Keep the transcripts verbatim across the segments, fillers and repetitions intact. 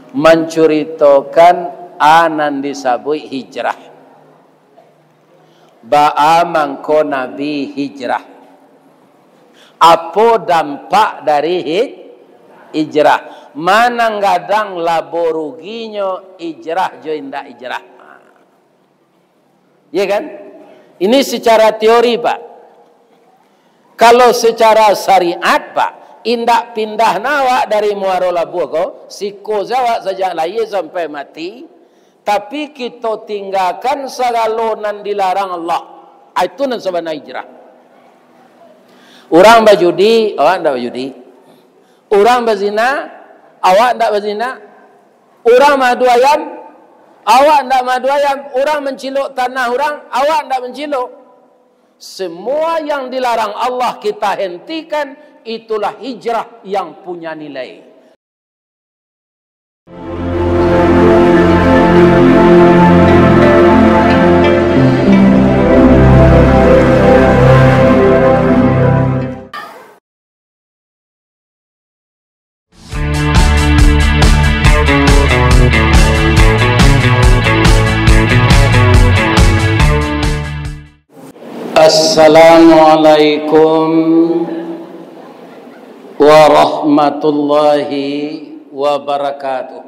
Mancuritokan a nan disabuik hijrah. Baa mangko Nabi hijrah? Apo dampak dari hij-, hijrah? Ma nan gadang labo ruginyo, hijrah jo indak hijrah? Ya kan? Ini secara teori, Pak. Kalau secara syariat, Pak, indak pindah awak dari Muaro Labuah ko, siko se awak sajak lahia sampai mati, tapi kito tinggakan sagalo nan dilarang Allah. Ah, itu nan sabana hijrah. Urang bajudi, awak ndak bajudi. Urang bazina, awak ndak bazina. Urang maadu ayam, awak ndak maadu ayam. Urang mancilok tanah urang, awak ndak mancilok. Semua yang dilarang Allah kita hentikan, itulah hijrah yang punya nilai. Assalamualaikum warahmatullahi wabarakatuh.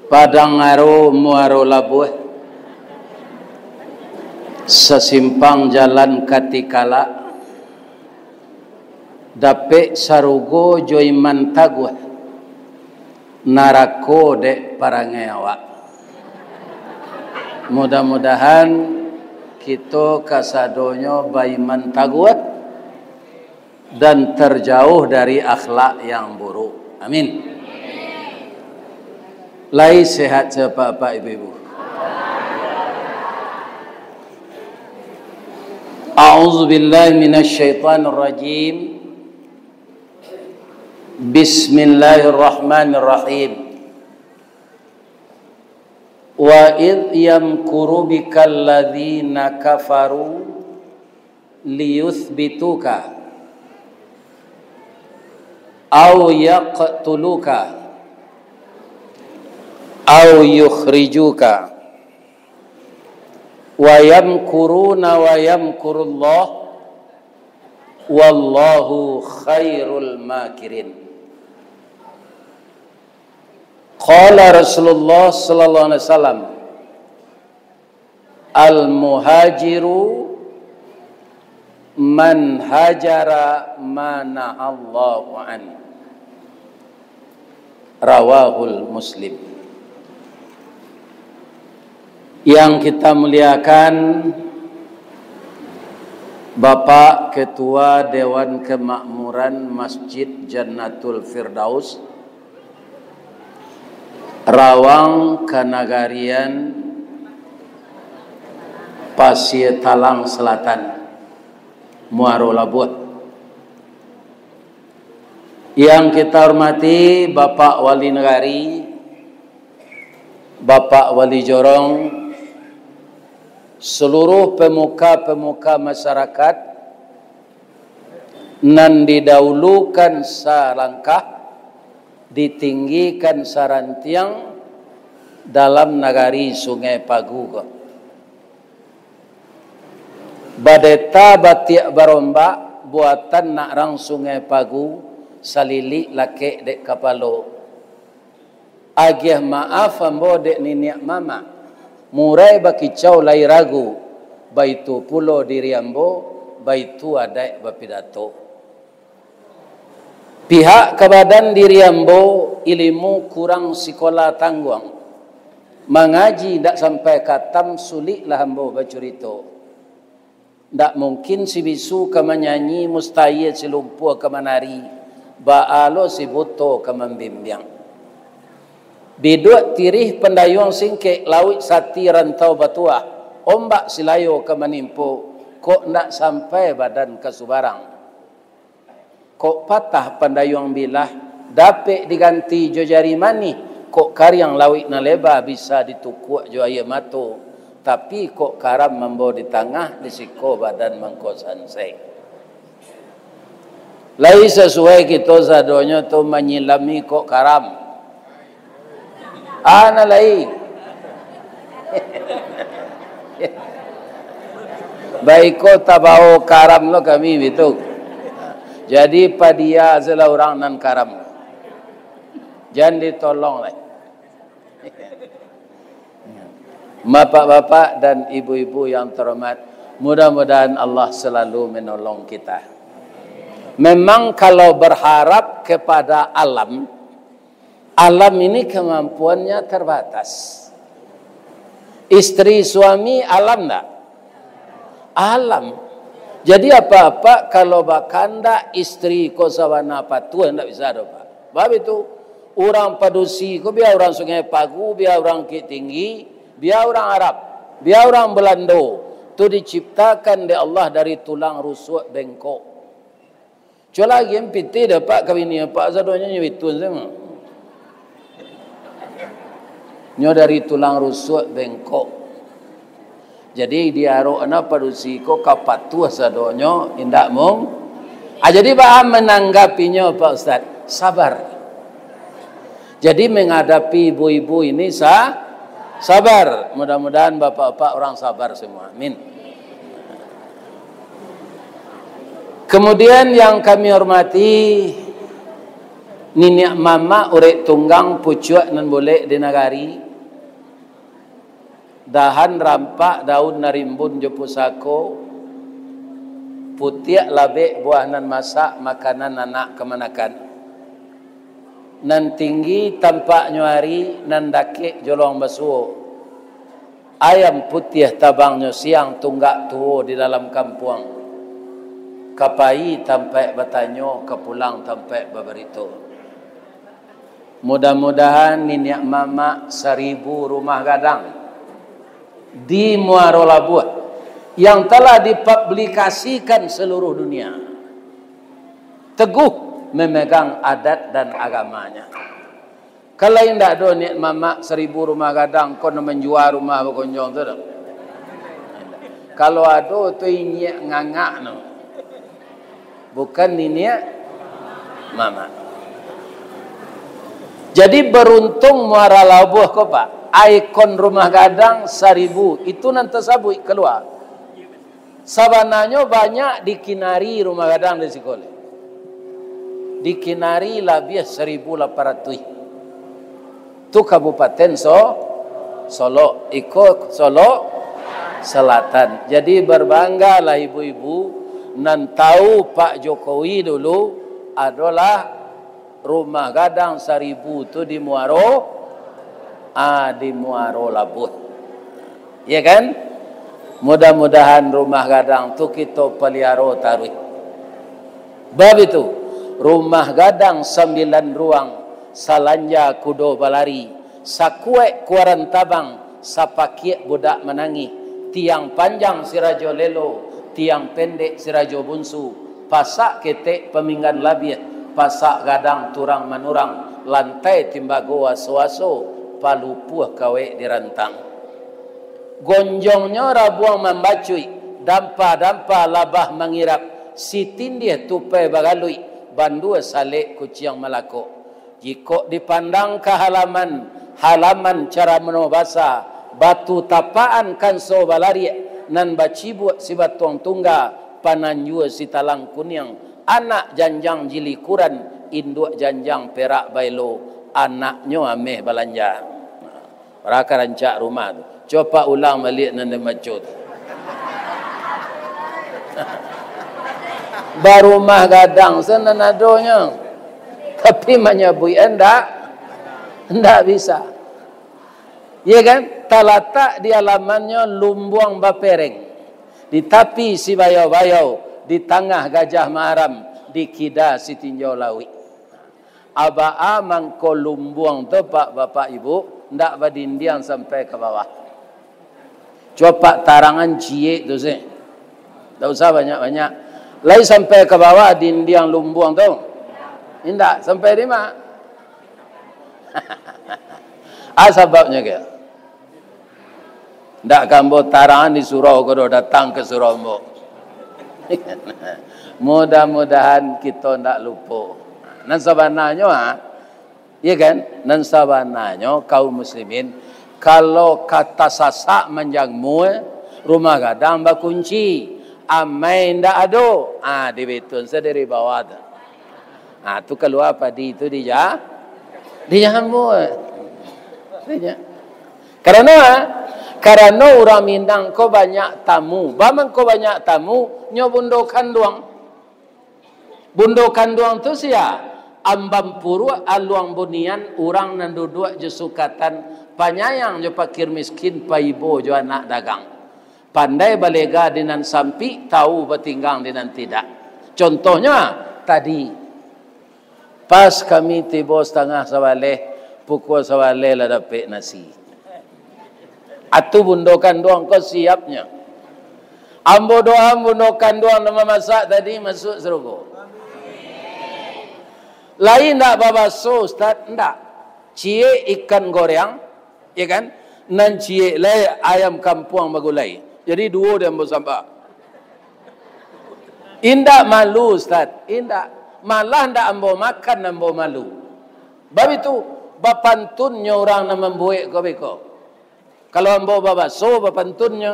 Padang Aro, Muaro Labuah, sasimpang jalan ka Tikala, dapek sarugo jo iman taguah, narako dek parangai awak. Mudah-mudahan kito kasadonyo baiman taguah dan terjauh dari akhlak yang buruk. Amin. Lai sehat se apak-apak, ibu-ibu? A'udzubillahi minasyaitonirrajim. Bismillahirrahmanirrahim. Wa idh yamkuru bikal ladzina kafaru liyutsbituka au yaqtuluka au yukhrijuka, wa yamkuruna wa yamkurullah, wallahu khairul makirin. Qala Rasulullah sallallahu alaihi wasallam, "Al-muhajiru man hajara ma nahallahu an." Rawahul Muslim. Yang kita muliakan, Bapak Ketua Dewan Kemakmuran Masjid Jannatul Firdaus, Rawang Kanagarian, Pasie Talang Selatan, Muaro Labuah. Yang kita hormati Bapak Wali Nagari, Bapak Wali Jorong, seluruh pemuka-pemuka masyarakat, nan didahulukan salangkah, ditinggikan sarantiang dalam nagari Sungai Pagu ko. Badeta batiak barombak, buatan nak rang Sungai Pagu, salilik lakek dek kapalo. Agiah maaf ambo dek niniak mamak, murai bakicau lai ragu, baitu pulo diri ambo, baitu adaik bapidato. Pihak ka badan diri ambo, ilimu kurang sikola tangguang, mangaji ndak sampai katam, suliklah ambo bacurito. Ndak mungkin si bisu ka manyanyi, mustahia si lumpuah ka manari, baa lo si buto ka mambimbiang. Biduak tirih pandayuang singkek, lauik sati rantau batuah, ombak silayo ka manimpo, kok ndak sampai badan ka subarang. Kok patah pandayuang bilah, dapek diganti jo jari manih, kok kariang lauik nan leba, bisa ditukuak jo aia mato, tapi kok karam ambo di tangah, di siko badan mangko sansai. Lai sasuai kito sadonyo tu manyilami kok karam. Ana lai. Baiko tabao karam lo kami bitu. Jadi padia salah urang nan karam. Jan ditolong lai. Bapak-bapak dan ibu-ibu yang terhormat, mudah-mudahan Allah selalu menolong kita. Memang kalau berharap kepada alam, alam ini kemampuannya terbatas. Istri suami alam ndak? Alam. Jadi apa-apa kalau bakandak istri ko sabana patuah ndak bisa doh, Pak. Bab itu, urang padusi ko bia urang Sungai Pagu, bia urang Bukittinggi, bia urang Arab, bia urang Belando, tu diciptakan dek Allah dari tulang rusuk bengkok. Cubo lagi, pitih dapek ka bini apak sadonyo nyo bitun sajo. Nyo dari tulang rusuk bengkok. Jadi diarok na padusi ko ka patuah sadonyo, indak mung. Ah, jadi baa mananggapinyo, Pak Ustaz? Sabar. Jadi menghadapi ibu-ibu ini sa-, sabar. Mudah-mudahan bapak-bapak orang sabar semua. Amin. Kemudian yang kami hormati, niniak mamak urek tunggang pucuak nan bulek di nagari, dahan rampak daun nan rimbun jo pusako, putiak labek buah nan masak makanan anak kamanakan. Nan tinggi tampaknyo ari, nan dakek jolong basuo. Ayam putiah tabangnyo siang, tunggak tuo di dalam kampuang. Ka pai tampaik batanyo, ka pulang tampaik babarito. Mudah-mudahan niniak mamak saribu rumah gadang di Muaro Labuah yang telah dipublikasikan seluruh dunia. Teguh memegang adat dan agamanya. Kalau indak ado niat mamak saribu rumah gadang, ko nan manjua rumah bakonjong tu doh. Kalau ado tu inyiak ngangak no. Bukan niniak mamak. Jadi beruntung Muara Labuah ko, Pak. Ikon rumah gadang saribu, itu nan tasabuik kalua. Sabananyo banyak di Kinari rumah gadang di siko lai. Di Kinari labiah saribu lapan ratuih. Tu Kabupaten So-, Solok, iko Solok Selatan. Jadi berbanggalah ibu-ibu nan tahu Pak Jokowi dulu adolah rumah gadang saribu tu di Muaro, ah, di Muaro Labuah. Ya kan? Mudah-mudahan rumah gadang tu kito paliaro taruih. Bab itu, rumah gadang sambilan ruang, salanja kudo balari, sakuek kuaran tabang, sapakiak budak manangih, tiang panjang si Rajo Lelo, tiang pendek si Rajo Bunsu, pasak ketek paminggan labiah, pasak gadang turang manurang, lantai timbago aso-aso, palupuah kawek dirantang. Gonjongnyo rabuang mambacuik, dampa-dampa labah mangirap, sitindih tupai bagaluik, bandua salek kuciang malakok. Jikok dipandang ka halaman, halaman carano basa, batu tapaan kanso balariak, nan bacibuak si batuang tungga, pananjua si talang kuniang, anak janjang jilikuran, induak janjang perak baelo, anaknyo ameh balanja. Raka rancak rumah tu. Cubo ulang baliak nan den baco tu. Barumah gadang se nan adonyo. Tapi manyabuik ndak, ndak bisa. Ya kan? Talatak di alamannyo lumbuang bapereng. Di tapi si bayau-bayau, di tangah gajah maharam, di kida si tinjau lauik. Abaa mangko lumbuang tu, Pak, Bapak, Ibu, ndak badindiang sampai ka bawah. Cubo, Pak, tarangan ciek tu se. Ndak usah banyak-banyak. Lai sampai ka bawah dindiang lumbuang tu? Indak, sampai di ma? Ah, sababnyo ke? Ndak ka ambo tarangan di surau ko doh, datang ka surau ambo. Mudah-mudahan kito ndak lupo. Nan sabananyo, ha, iya kan? Nan sabananyo, kaum muslimin, kalau ka tasasak manjamua, rumah gadang bakunci, amai ndak ado, ah, dibetun sadiri bawah tu. Ah, tu kalua padi tu dija-, dijamua. Dija-, karano, ah, karano urang Minang ko banyak tamu. Baa mangko banyak tamu, nyo bundo kanduang. Bundo kanduang tu sia? Ambam Puruak, Aluang Bunian, urang nan duduak jo sukatan, panyayang jo pakir miskin, paibo jo anak dagang. Pandai balega di nan sampik, tau batinggang di nan tidak. Contohnyo, tadi, pas kami tibo satangah sabaleh, pukua sabaleh lah dapek nasi. Atu bundo kanduang ko siapnyo. Ambo doa bundo kanduang nan mamasak tadi masuak sarugo. Lai ndak babaso, Ustaz? Ndak. Ciek ikan goreang, ya kan? Nan ciek lai ayam kampuang bagulai. Jadi duo di ambo sambah. Indak malu, Ustaz. Indak. Malah ndak ambo makan, ambo malu. Bab itu, bapantunnyo urang nan mambuek ko beko. Kalau ambo babaso, bapantunnyo,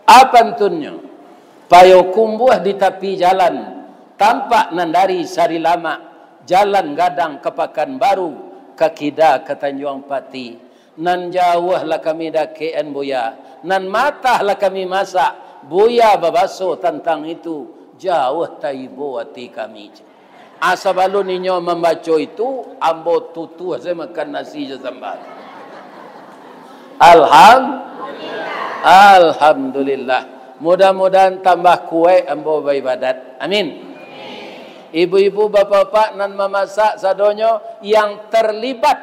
a pantunnyo, Payokumbuah di tapi jalan, tampak nan dari Sarilamak, jalan gadang ka Pakanbaru, ka kida ka Tanjuang Pati. Nan jauah lah kami dakekan, Buya, nan matah lah kami masak, Buya babaso tantang itu, jauah taibo ati kami. Ah, sabalun inyo mambaco itu, ambo tutuah sajo makan nasi jo sambal. Alham-, Alhamdulillah. Mudah-mudahan tambah kuaik ambo baibadat. Amin. Ibu-ibu, bapak-bapak nan mamasak sadonyo yang terlibat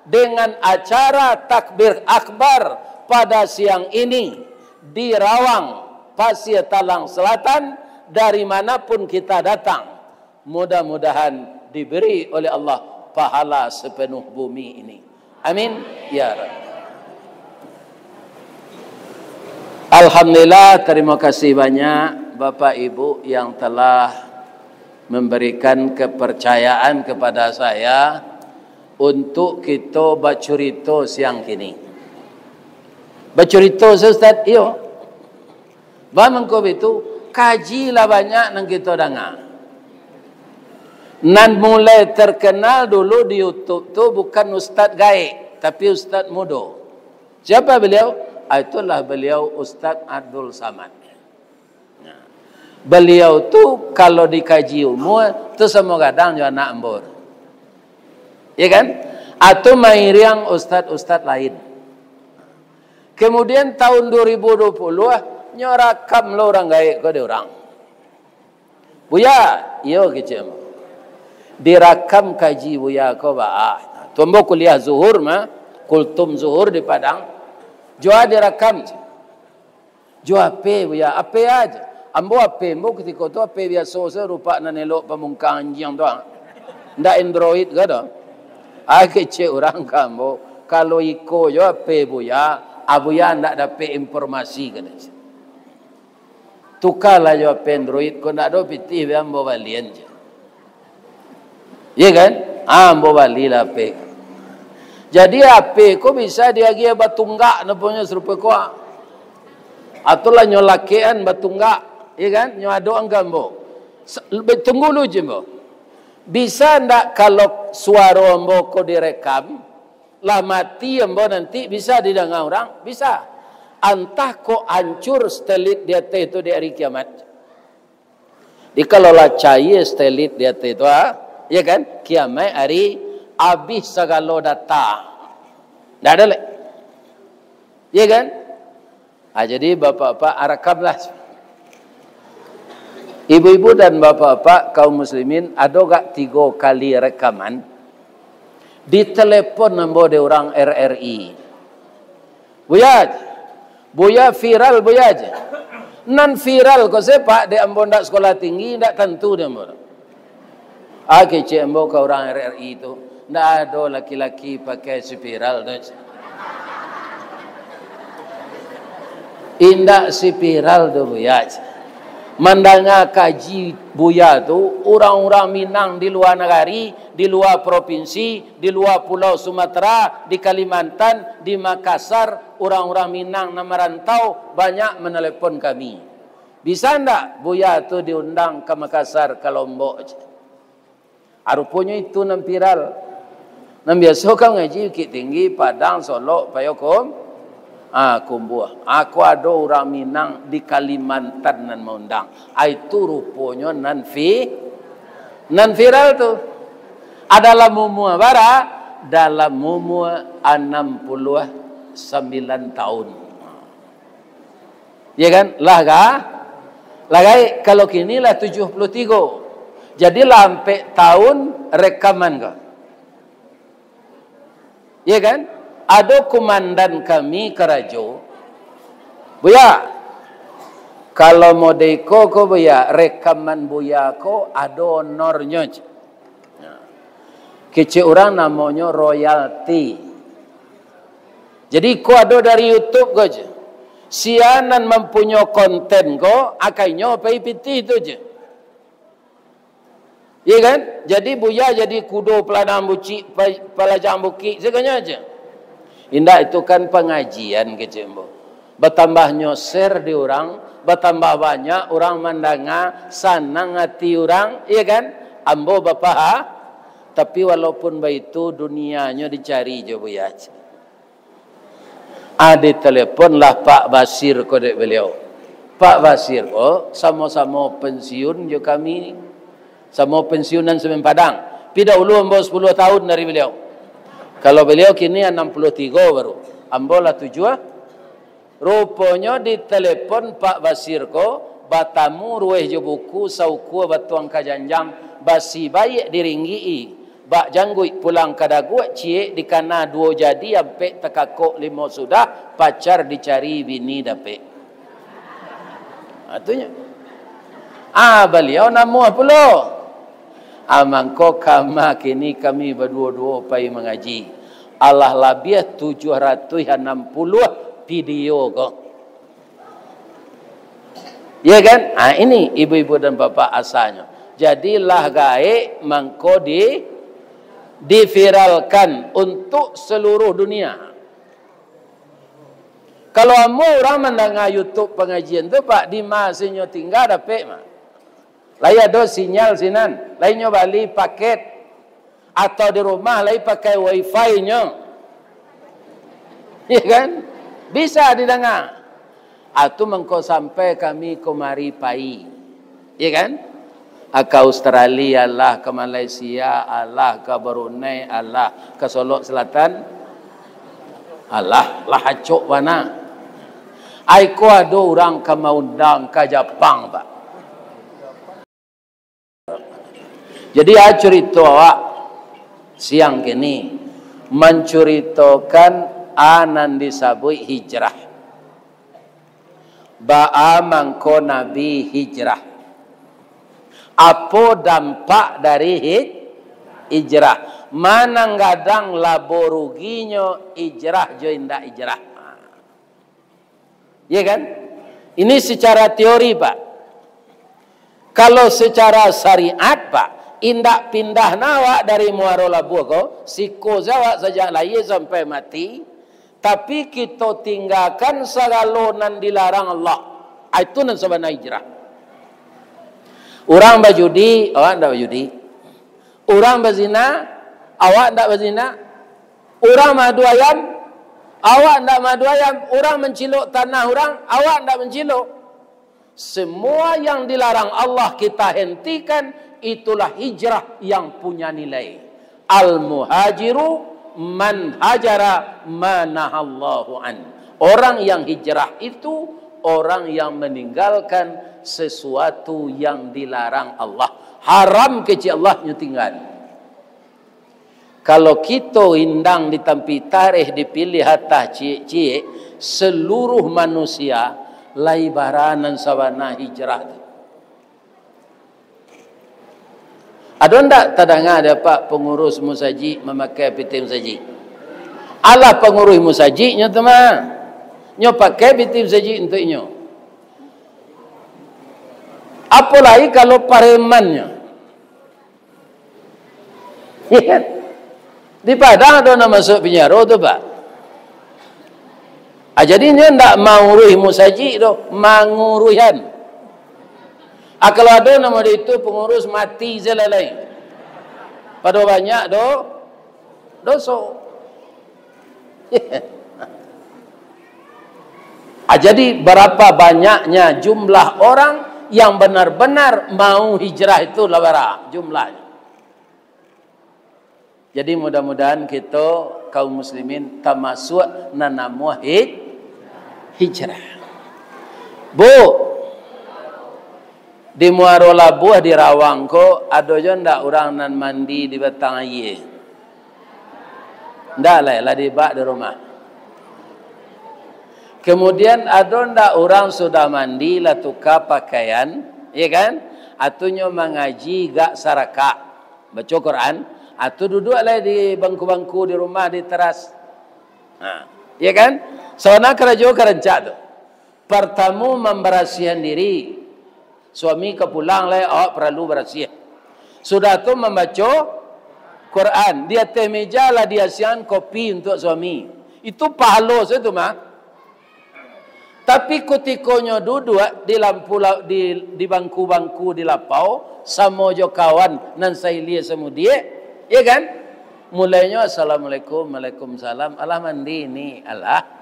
dengan acara takbir akbar pada siang ini di Rawang, Pasir Talang Selatan, dari manapun kita datang, mudah-mudahan diberi oleh Allah pahala sepenuh bumi ini. Amin, ya Rabb. Alhamdulillah, terima kasih banyak Bapak Ibu yang telah memberikan kepercayaan kepada saya untuk kito bacurito siang kini. Bacurito se, Ustaz? Iyo. Baa mangko baitu, kaji lah banyak nan kito danga. Nan mulai terkenal dulu di YouTube tu bukan Ustaz Gaek, tapi Ustaz Mudo. Siapa beliau? Ah, itulah beliau, Ustaz Abdul Samad. Nah, beliau tu kalau dikaji umur, tu samo gadang jo anak ambo. Ya kan? Atau mairiang ustaz-ustaz lain. Kemudian tahun dua ribu dua puluh, nyo rakam lo urang gaek ko di urang. "Buya," "Iyo," kecek ambo. "Dirakam kaji Buya ko, baa?" Tu ambo kuliah Zuhur mah, kultum Zuhur di Padang. "Jo a dirakam?" "Jo HP, Buya." "HP a?" "Ambo HP ambo kutiko tu HP biaso se, rupak nan elok pamungkang anjiang tu, ah. Ndak Android ko doh." Ah, kecek urang ka ambo, "Kalau iko jo HP Buya, ah, Buya ndak dapek informasi," kecek. "Tukalah jo HP Android ko, ndak ado pitih, bia ambo balian," cek. Iya kan? Ah, ambo balilah HP. Jadi, HP ko bisa diagiah batunggak, naponyo sarupo ko. Atau lah nyo lakekan batunggak, iya kan? Nyo adokan ka ambo. Sa-, be-, tunggu lu, cek ambo. Bisa ndak kalau suaro ambo ko direkam, lah mati ambo nanti, bisa didanga urang? Bisa. Antah kok ancur satelit di ateh tu di ari kiamat. Jadi, kalau lah caia satelit di ateh tu, ah, ya kan? Kiamaik ari, abih sagalo data. Ndak ado lai. Ya kan? Ah, jadi, bapak-bapak, ah, rakamlah. Ibu-ibu dan bapak-bapak, kaum muslimin, ado gak tigo kali rekaman? Ditelepon ambo dek urang R R I. "Buya, Buya viral, Buya," cek. "Nan viral ko se, Pak, dek ambo ndak sekolah tinggi, ndak tantu dek ambo." Ah, kecek ambo ka urang R R I tu, "Ndak ado laki-laki pakai spiral tu," cek. "Indak spiral tu, Buya," cek. Mandanga kaji Buya tu, urang-urang Minang di lua nagari, di lua propinsi, di lua Pulau Sumatera, di Kalimantan, di Makassar, urang-urang Minang nan marantau banyak manelepon kami. Bisa ndak Buya tu diundang ka Makassar, ka Lombok? Ah, ruponyo itu nan viral. Nan biaso ka mangaji Bukittinggi, Padang, Solok, Payokum, ah, Kumbuah. Aku ado urang Minang di Kalimantan nan maundang. Ah, itu ruponyo nan vi-, nan viral tu. Ah, dalam umua bara? Dalam umua anam puluah sambilan taun. Ya kan? Lah ga-, lah gaek, kalau kini lah tujuah puluah tigo. Jadi lah ampek taun rekaman ko. Ya kan? Ado kumandan kami karajo, "Buya, kalau mode iko ko Buya, rekaman Buya ko ado honornyo," cek. Nah, kecek urang namonyo royalti. Jadi, ko ado dari YouTube ko je. Sia nan mampunyo konten ko, akainyo pai pitih tu je. Iya kan? Jadi, Buya jadi kudo paladang bucik, pa-, palajang bukik, sagonyo aja. Indak, itu kan pangajian, kecek ambo. Batambahnyo share di urang, batambah banyak urang mandanga, sanang ati urang, iya kan? Ambo bapaha-, tapi walaupun baitu, dunianyo dicari jo Buya. Ah, diteleponlah Pak Basir ko dek baliau. Pak Basir ko samo-samo pensiun jo kami, samo pensiunan Semen Padang. Pi dahulu ambo sapuluah tahun dari baliau. Kalau baliau kini anam puluah tigo baru. Ambo lah tujuah. Ruponyo ditelepon Pak Basir ko, batamu ruweh jo buku, saukua batuang ka janjang, basi baiak diringgik-i, bak jangguik pulang ka daguak, ciek dikana duo jadi, ampek takakok limo sudah, pacar dicari, bini dapek. Ha, tu nyo. Ah, baliau namuah pulo. Ah, mangko kama kini kami baduo-duo pai mangaji. Alah labiah tujuah ratuih anam puluah video ko. Ya kan? Ah, ini ibu-ibu dan bapak asalnyo. Jadi lah gaek mangko di, diviralkan untuk seluruh dunia. Kalau ambo urang mandanga YouTube pangajian tu, Pak, di ma se nyo tingga dapek mah. Lai ado sinyal sinan, lai nyo bali paket, atau di rumah lai pakai wifi nyo. Ya kan? Bisa didanga. Ah, tu mangko sampai kami kamari pai. Ya kan? Ah, ka Australia lah, ka Malaysia alah, ka Brunei alah, ka Solok Selatan alah, lah acok bana. Ai ko ado urang ka maundang ka Japang, Pak. Jadi, ah, curito awak siang kini mancuritokan, ah, nan disabuik hijrah. Baa mangko Nabi hijrah? Apo dampak dari hij-, hijrah? Ma nan gadang labo ruginyo, hijrah jo indak hijrah? Ya kan? Ini secara teori, Pak. Kalau secara syariat, Pak, indak pindah na awak dari Muaro Labuah ko, siko se awak sajak lahia sampai mati, tapi kito tinggakan sagalo nan dilarang Allah. Ah, itu nan sabana hijrah. Urang bajudi, awak ndak bajudi. Urang bazina, awak ndak bazina. Urang maadu ayam, awak ndak maadu ayam. Urang mancilok tanah urang, awak ndak mancilok. Semua yang dilarang Allah kita hentikan, itulah hijrah yang punya nilai. Al-muhajiru man hajara ma nahallahu an. Orang yang hijrah itu orang yang meninggalkan sesuatu yang dilarang Allah. Haram kecek Allah nyo tinggal. Kalau kito indang di tampi tareh dipilih atah ciek-ciek, seluruh manusia lai bara nan sabana hijrah tu. Ado ndak tadanga dek apak pangurus musajik mamakai pitih musajik? Alah pangurus musajik nyo tu mah. Nyo pakai pitih musajik untuak inyo. Apolai kalau paremannyo. Di Padang ado nan masuak pinjaro tu, Pak. Ah, jadi inyo ndak manguruih musajik tu, manguruihan. Ah, kalau ado namo di itu pangurus, mati se lah lai. Pado banyak do-, doso. Ah, jadi, berapa banyaknya jumlah orang yang benar-benar mau hijrah itu, lah bara jumlahnyo. Jadi, mudah-mudahan kito kaum muslimin tamasuak nan namuah hij-, hijrah. Bu, di Muaro Labuah, di Rawang ko, ado jo ndak urang nan mandi di batang aia? Ndak lai, lah dibak di rumah. Kemudian, ado ndak urang sudah mandi, lah tuka pakaian, ya kan? Atunyo mangaji gak sarakak, baco Quran, atu duduak lai di bangku-bangku di rumah, di teras. Ha, ya kan? Sawana karajo ka rancak tu. Partamo, mambarasiahan diri. Suami ka pulang lai, awak paralu barasiah. Sudah tu mambaco Quran. Di ateh meja lah diasiahan kopi untuak suami. Itu pahalo sajo tu mah. Tapi kutiko nyo duduak di lampu la-, di, di bangku-bangku di lapau, samo jo kawan nan sailia samudiak, ya kan? Mulainyo, "Assalamualaikum, waalaikumsalam, alah mandi ni?" Alah.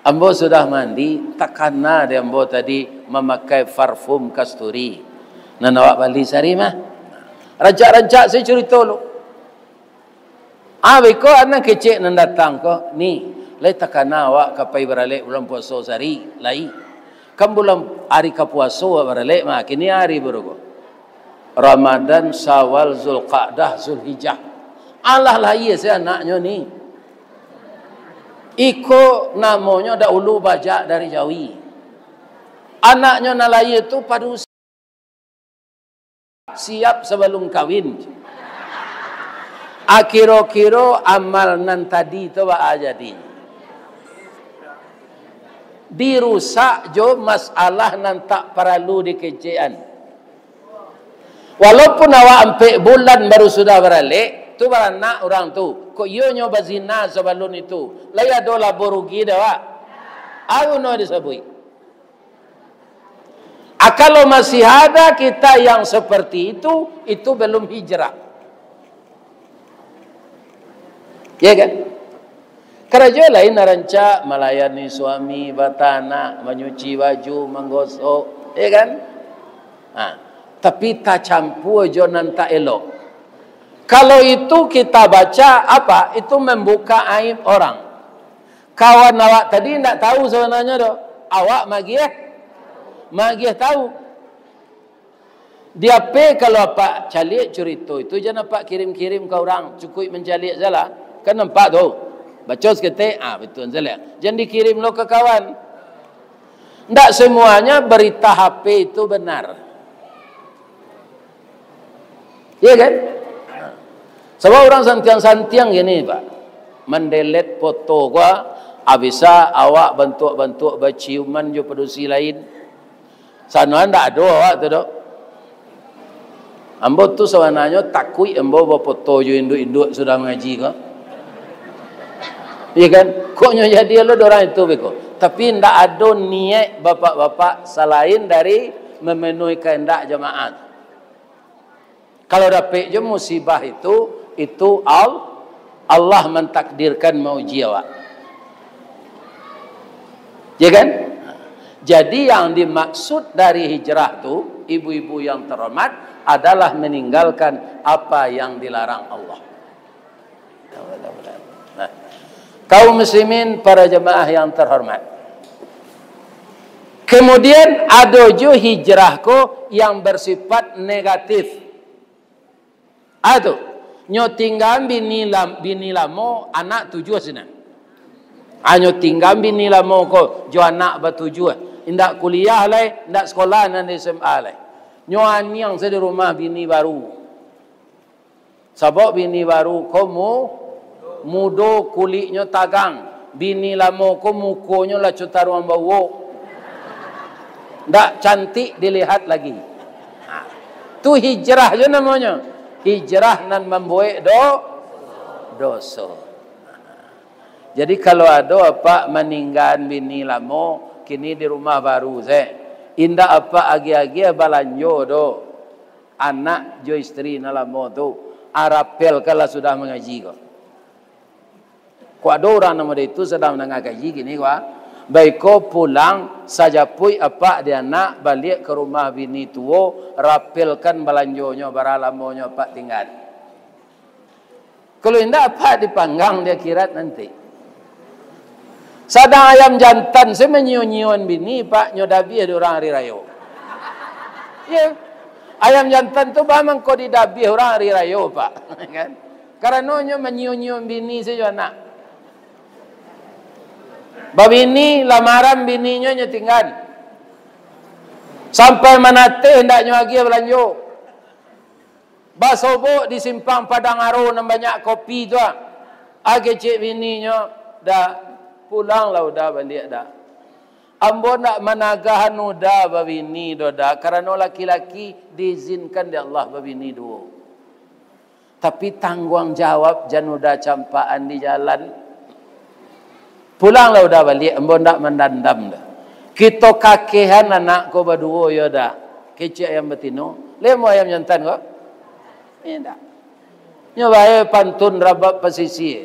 Ambo sudah mandi, takana dek ambo tadi mamakai parfum kasturi. Nan awak bali sari mah. Rancak-rancak sajo curito lu. Ah, beko anak kecek nan datang ko, "Ni, lai takana awak ka pai baralek bulan puaso sari, lai? Kan bulan ari ka puaso awak baralek mah, kini ari baru ko?" Ramadan, Syawal, Zulqa'dah, Zulhijjah. Alah lahia se anaknyo ni. Iko namonyo dahulu bajak dari jawi. Anaknyo nan lahia tu padusi, siap sabalum kawin. Akiro-kiro amal nan tadi tu baa jadi? Dirusak jo masalah nan tak paralu dikecekan. Walaupun awak ampek bulan baru sudah baralek, tu baranak urang tu. Kok iyo nyo bazina sabalun itu? Lai ado labo rugi dek awak? Aruno disabuik. Ah, kalau masih ada kita yang seperti itu, itu belum hijrah. Ya kan? Karajo lain nan rancak, malayani suami, batanak, manyuci baju, manggosok, ya kan? Ha. Tapi tacampua jo nan tak elok. Kalau itu kita baca, apa? Itu membuka aib orang. Kawan awak tadi ndak tahu sabananyo doh. Awak magiah, magiah tahu. Di H P kalau apak caliak curito itu, jan apak kirim-kirim ka urang, cukuik mancaliak salah. Kan nampak tu. Baco saketek, ah, batua salah. Jan dikirim lo ka kawan. Ndak semuanya berita H P itu benar. Iya kan? Sabab urang santiang-santiang gini, Pak. Mandelet foto ko, abisa awak bantuak-bantuak baciuman jo padusi lain. Sano ndak ado awak tu doh. Ambo tu sabananyo takuik ambo bafoto jo induak-induak sudah mangaji ko. Iya kan? Kok nyo jadi lo dorang itu beko. Tapi ndak ado niaik bapak-bapak salain dari memenuhi kahandak jamaah. Kalau dapek jo musibah itu, itu Al-, Allah mantakdirkan mauji awak. Ya kan? Jadi yang dimaksud dari hijrah tu, ibu-ibu yang terhormat, adalah meninggalkan apa yang dilarang Allah. Nah, kaum muslimin, para jemaah yang terhormat. Kemudian ado jo hijrah ko yang bersifat negatif. Ah tu, nyo tinggaan bini lam-, bini lamo, anak tujuah sinan. Ah, nyo tinggaan bini lamo ko jo anak batujuah. Indak kuliah lai, indak sekolah nan di S M A lai. Nyo aniang sajo di rumah bini baru. Sabab bini baru ko mu-, mudo, kuliknyo tagang. Bini lamo ko mukonyo lah co taruang bauok. Ndak cantik dilihat lagi. Ha. Tu hijrah jo namonyo. Hijrah nan mambuek do-, doso. Jadi, kalau ado apak maninggaan bini lamo, kini di rumah baru se, indak apak agiah-agiah balanjo do. Anak jo istri nan lamo tu, arapelkanlah sudah mangaji ko. Kok ado urang nan model itu sadang mandanga kaji kini ko, ah? Baiko pulang, sajapuik apak di anak, baliak ka rumah bini tuo, rapelkan balanjonyo, bara lamonyo apak tingga. Kalau indak, apak dipanggang di akhirat nanti. Sadang ayam jantan se manyio-nyioan bini, Pak, nyo dabiah di urang hari rayo. Iyo. Ayam jantan tu baa mangko didabiah urang hari rayo, Pak. Kan? Karano nyo manyio-nyioan bini se jo anak. Babini, lamaran bininyo nyo tinggan. Sampai manateh ndak nyo agiah balanjo. Basobok di simpang Padang Aro nan banyak kopi tu, ah. Ah, kecek bininyo, "Da, pulanglah Uda baliak, Da. Ambo ndak managahan Uda babini doh, Da, karano laki-laki diizinkan dek Allah babini duo. Tapi tangguang jawab jan Uda campakan di jalan." "Pulanglah Uda baliak, ambo ndak mandandam doh. Kito kakehan anak ko baduo yo, Da," kecek ayam batino. Lai amuah ayam jantan ko? Indak. Nyo bae pantun rabab pasisia.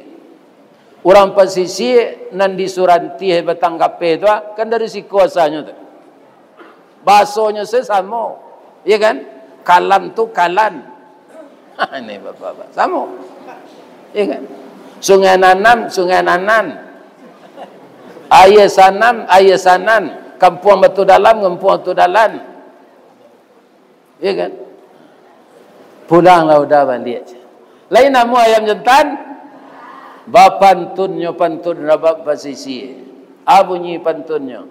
Urang pasisia nan di Surantih Batang Kapeh tu, ah, kan dari siko asalnyo tu. Bahasonyo se samo, ya kan? Kalan tu kalan. Ini bapak-bapak, samo. Ya kan? Sungai Nanan, Sungai Nanan. Aia Sanan, Aia Sanan. Kampuang Batu Dalam, Kampuang Batu Dalam. Ya kan? Pulanglah Uda baliak. Lai amuah ayam jantan? Bapantunnyo pantun rabab pasisia. Ah, bunyi pantunnyo.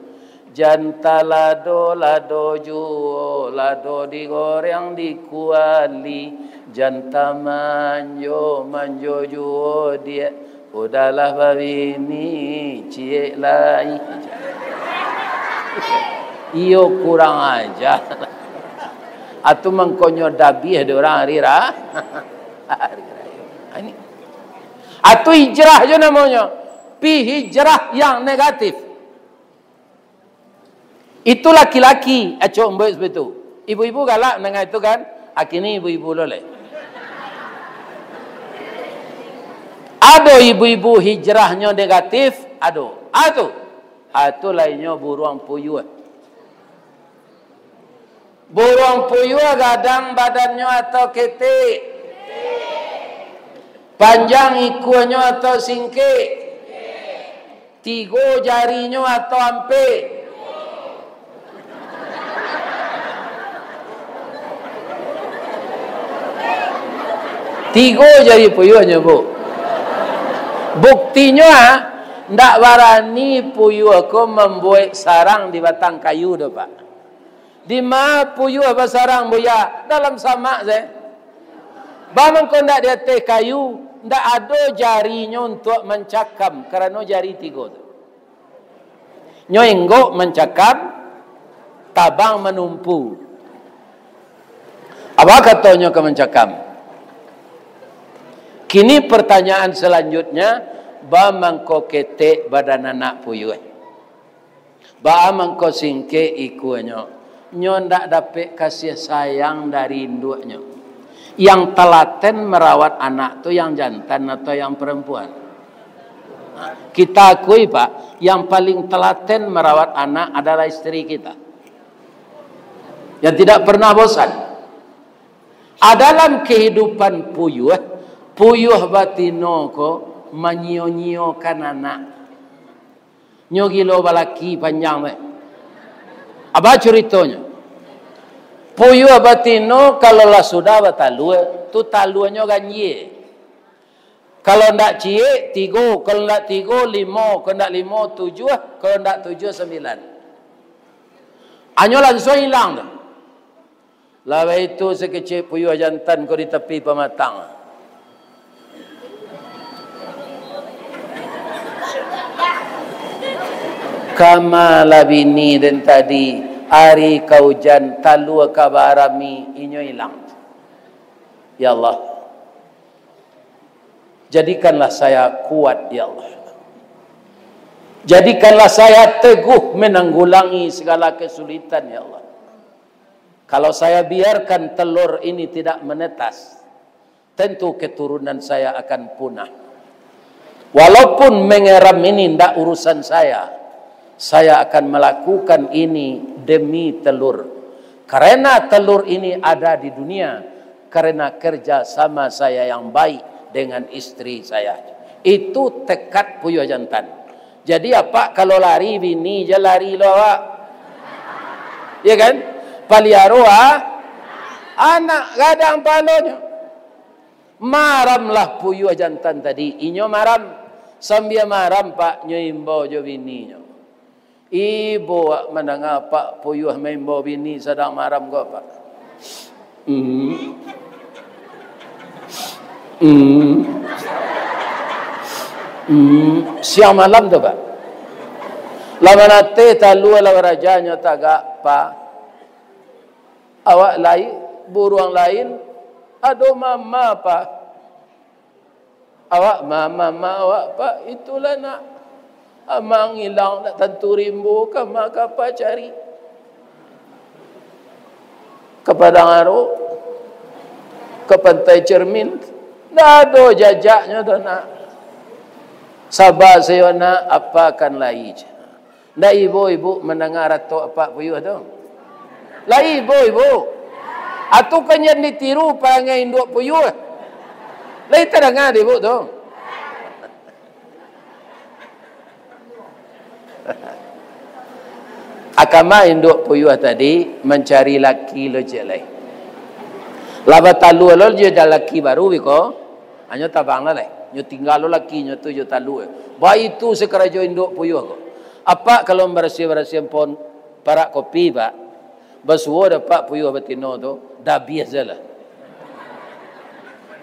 Jan talado, lado juo, lado digoreng di kuali. Jan tamanjo, manjo juo diak. Uda lah babini, ciek lai. Iyo, kurang aja. Atu mangkonyo dabiah di urang hari ra-, hari rayo. Ini. Atu hijrah jo namonyo. Pi hijrah yang negatif. Itu laki-laki, acok mbuek seperti itu. Ibu-ibu galak mandanga itu kan? Ah, kini ibu-ibu lo lai. Ado ibu-ibu hijrahnyo negatif, ado. Ah, tu. Ah, tu lainnyo buruang puyuah. Buruang puyuah gadang badannyo atau ketek? Panjang ikuanyo atau singkek? Tigo jarinyo atau ampek? Tigo jari puyuahnyo, Bu. Buktinyo, ah, ndak barani puyuah ko mambuek sarang di batang kayu doh, Pak. Dima puyuah basarang, Buya? Dalam samak se. Baa mangko ndak di ateh kayu, ndak ado jarinyo untuak mancakam, karano jari tigo tu. Nyo inggok mancakam, tabang manumpu. Apo katonyo ka mancakam? Kini pertanyaan selanjutnya, baa mangko ketek badan anak puyuah? Baa mangko singkek ikuanyo? Nyo ndak dapek kasih sayang dari induaknyo. Yang telaten merawat anak tu yang jantan atau yang perempuan? Nah, kita akui, Pak, yang paling telaten merawat anak adalah istri kita. Yang tidak pernah bosan. Ah, dalam kehidupan puyuah, puyuah batino ko manyio-nyiokan anak. Nyo gilo balaki panjang tu. Apo curitonyo? Puyuah batino kalau lah sudah batalua, tu taluanyo ganjia. Kalau ndak ciek, tigo. Kalau ndak tigo, limo. Kalau ndak limo, tujuah. Kalau ndak tujuah, sambilan. Anyo lansuang ilang tu. Lah baitu sakecek puyuah jantan ko di tapi pamatang. Kama lah bini den tadi, Ari ka ujan, talua ka barami, inyo ilang. Ya Allah, jadikanlah saya kuat, ya Allah. Jadikanlah saya teguh menanggulangi segala kesulitan, ya Allah. Kalau saya biarkan telur ini tidak menetas, tentu keturunan saya akan punah. Walaupun mengeram ini ndak urusan saya, saya akan melakukan ini demi telur. Karena telur ini ada di dunia, karena kerja sama saya yang baik dengan istri saya. Itu tekad puyuah jantan. Jadi, apak kalau lari, bini je lari lo awak. Ya kan? Paliaro, ah, anak gadang palonyo. Maramlah puyuah jantan tadi. Inyo maram. Sambia maram, Pak, nyo imbau jo bininyo. Ibo, wak mandanga Pak puyuah maimbau bini sadang maram ko, Pak. Hmm. Hmm. Hmm. Siang malam tu, Pak. Lah manateh talua lah barajanyo tagak, Pak. Awak lai, buruang lain, ado mama, Pak. Awak ma-, ma-, ma-, awak, Pak, itulah nak. Amang ilang, nak tantu rimbo, ka ma ka apa cari. Ka Padang Aro, ka Pantai Cermin, ndak ado jajaknyo tu, nak. Saba sajo, nak, apa kan lai. Ndak ibo ibu mandanga ratok apak puyuah tu? Lai ibo ibu? Atu kan jan ditiru parangai induak puyuah. Lai tadanga dek ibu tu? Akama induak puyuah tadi mancari laki lo ciek lai. Lah batalua lo jo jalaki baru biko. Hanyo tabang lah lai. Nyo tingga lo lakinyo tu jo talua. Baitu sakarajo induak puyuah ko. Apak kalau barasiah-barasiahan pohon parak kopi, Pak, basuo dek apak puyuah batino tu, dabiah se lah.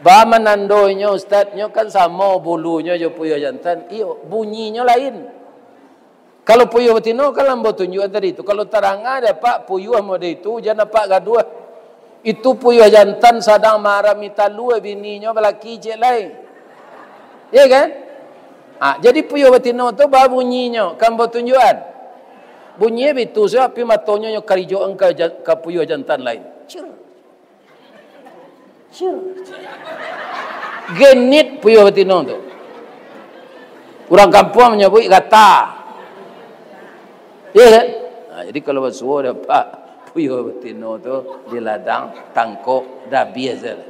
Ba manandonyo, Ustaz, nyo kan samo bulunyo jo puyuah jantan. Iyo, bunyinyo lain. Kalau puyuah batino kan lah ambo tunjuakan tadi tu. Kalau tadanga dek apak puyuah model itu, jan apak gaduah. Itu puyuah jantan sadang marami talua, bininyo balaki ciek lai. Iya kan? Ah, jadi puyuah batino tu babunyinyo, kan ambo tunjuakan. Bunyinyo bitu sajo, tapi matonyo nyo karijokan ka jan-, ka puyuah jantan lain. Cir. Cir. Genit puyuah batino tu. Urang kampuang manyabuik gata. Iya kan? Nah, jadi kalau basuo dek apak puyuah batino tu di ladang, tangkok, dabiah se lah.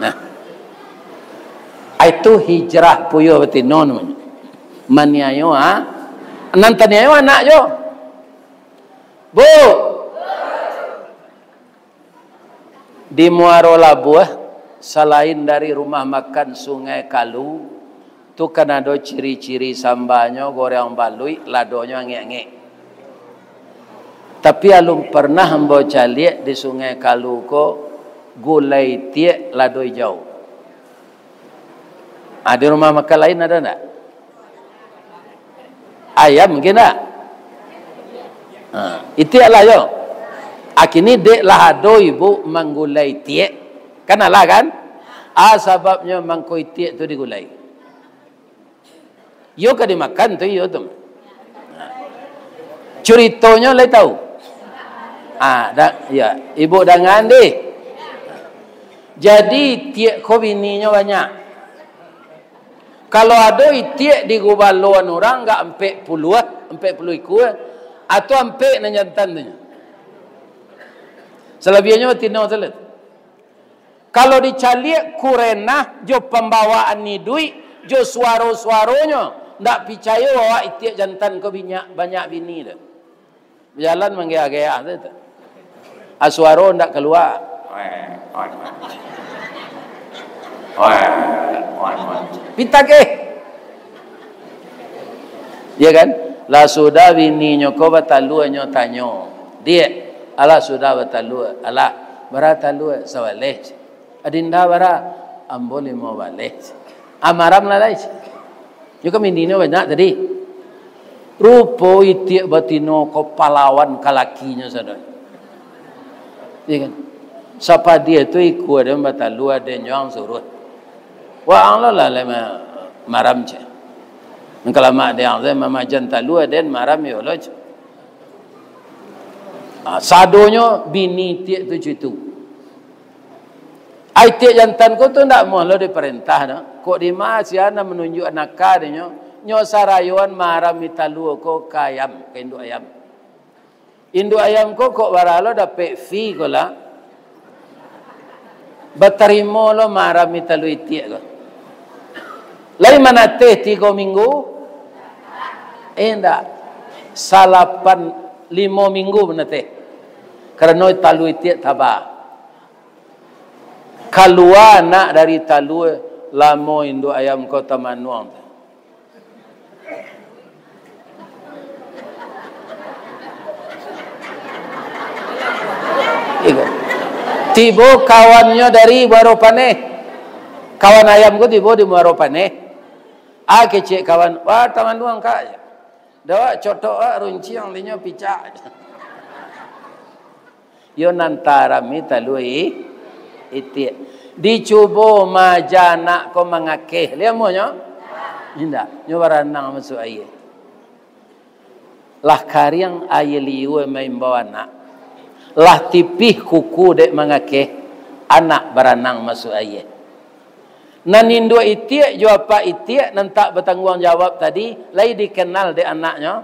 Nah. Itu hijrah puyuah batino namonyo. Maniayo, ha? Nan taniayo anak jo. Bu. Di Muaro Labuah, salain dari rumah makan Sungai Kalu, tu kan ado ciri-ciri sambanyo goreng baluik, ladonyo angek-angek. Tapi alun pernah ambo caliak di Sungai Kalu ko gulai itiak lado ijau. Ah, di rumah makan lain ado ndak? Ayam mungkin ndak? Ah, itiak lah yo. Akini dek lah ado ibu manggulai itiak. Kan alah kan? Ah, sababnyo mangko itiak tu digulai. Iyo ka dimakan tu, iyo tu. Curitonyo lai tahu? Ah, da-, ya, ibu dangan deh. Jadi, itiak ko bininyo banyak. Kalau ado itiak di gubaloan urang, agak ampek puluah, ampek puluah ikua, atau ampek nan jantan tu nyo. Salabiahnyo batino sajo. Kalau dicaliak kurenah jo pambawaan iduik, jo suaro-suaronyo, ndak picayo awak itiak jantan ko banyak, banyak bini tu. Bajalan manggeah-geah tu. Ah, suaro ndak kalua. Pitageh. Ya kan? Lah sudah bininyo ko batalua, nyo tanyo, "Diak, alah sudah batalua?" "Alah." "Bara talua?" "Sabaleh." "Adinda bara?" "Ambo limo baleh." "Ah, maram lah lai." Nyo kan bininyo banyak tadi. Rupo itiak batino ko palawan ka lakinyo sadonyo. Iya kan? Sapadiah tu ikua den batalua, den jo ang suruah. Wa ang lo lah lai ma-, maram ceh. Mangkalamak den ang tu mamajan talua, den maram yo lo ceh. Ah, sadonyo bini itiak tu ceh tu. Ai, itiak jantan ko tu ndak amuah lo diparentah doh. Kok dima sia nan manunjuak naka dek nyo, nyo sarayoan marami talua ko ka ayam, ka induak ayam. Induak ayam ko kok bara lo dapek fee ko lah. Batarimo lo marami talua itiak ko. Lai manateh tigo minggu? Indak. Salapan, limo minggu manateh. Karano talua itiak taba. Kalua anak dari talua, lamo induak ayam ko tamanuang tu. Iko. Tibo kawannyo dari Muaro Paneh. Kawan ayam ko tibo di Muaro Paneh. Ah, kecek kawan, "Wah, tamanuang, Kak." Dawak cotok, ah, runciang dinyo picak. Yo nan tarami talua i-, itiak. Dicubo maaja anak ko mangakeh. Lai amuah nyo? Indak. Nyo baranang masuak aia. Lah kariang aia liua maimbau anak. Lah tipih kuku dek mangakeh, anak baranang masuak aia. Nan induak itiak jo apak itiak nan tak batangguang jawab tadi, lai dikenal dek anaknyo?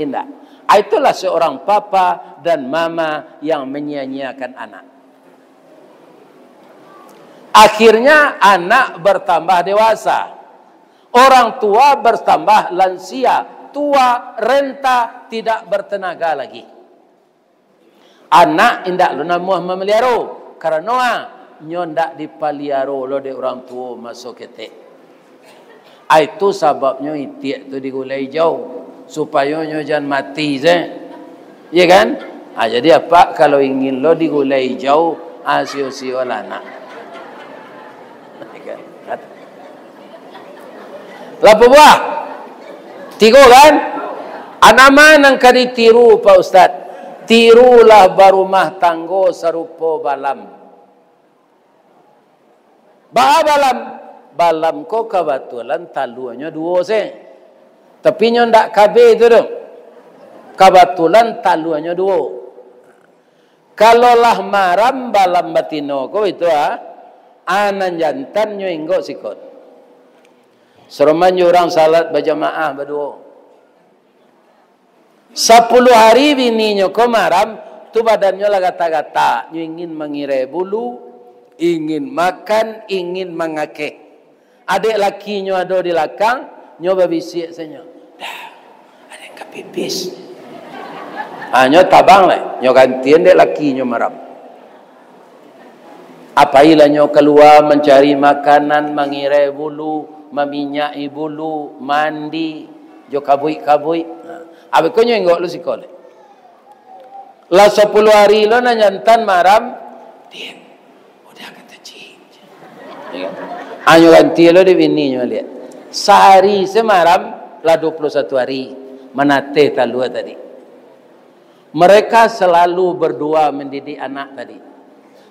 Indak. Ah, itulah seorang papa dan mama yang menyia-nyiakan anak. Akhirnya, anak bertambah dewasa. Orang tua bertambah lansia, tua, renta, tidak bertenaga lagi. Anak indak lo namuah mamaliaro, karano, ah, nyo ndak dipaliaro lo dek urang tuo maso ketek. Ah, itu sababnyo itiak tu digulai ijau, supayo nyo jan mati se. Iya kan? Ah, jadi apak kalau ingin lo digulai ijau, ah, sio-siolah anak. Lapan buah. Tigo kan? Anama nan ka ditiru, Pak Ustaz? Tirulah barumah tanggo sarupo Balam. Baa Balam? Balam ko kabatulan taluanyo duo se. Tapi nyo ndak kabeh tu doh. Kabatulan taluanyo duo. Kalau lah maram Balam batino ko itu, ah, ah, nan jantan nyo inggok sikon. Saroman jo urang salat bajamaah baduo. Sapuluah hari bininyo ko maram, tu badannyo lah gata-gata, nyo ingin mangirai bulu, ingin makan, ingin mangakeh. Adek lakinyo ado di lakang, nyo babisiak sanyo, "Dah, aden ka pipis." Ah, nyo tabang lai, nyo gantian dek lakinyo maram. Apailah nyo kalua mancari makanan, mangirai bulu, maminyaki bulu, mandi jo kabuik-kabuik. Nah, abih ko nyo inggok lo siko lai. Lah sapuluah hari lo nan jantan maram, "Din, udah ka tacik." Ya kan? Ah, nyo ganti lo dek bininyo liak. Sahari se maram, lah duo puluah satu hari, manateh talua tadi. Mereka selalu berdua mendidik anak tadi.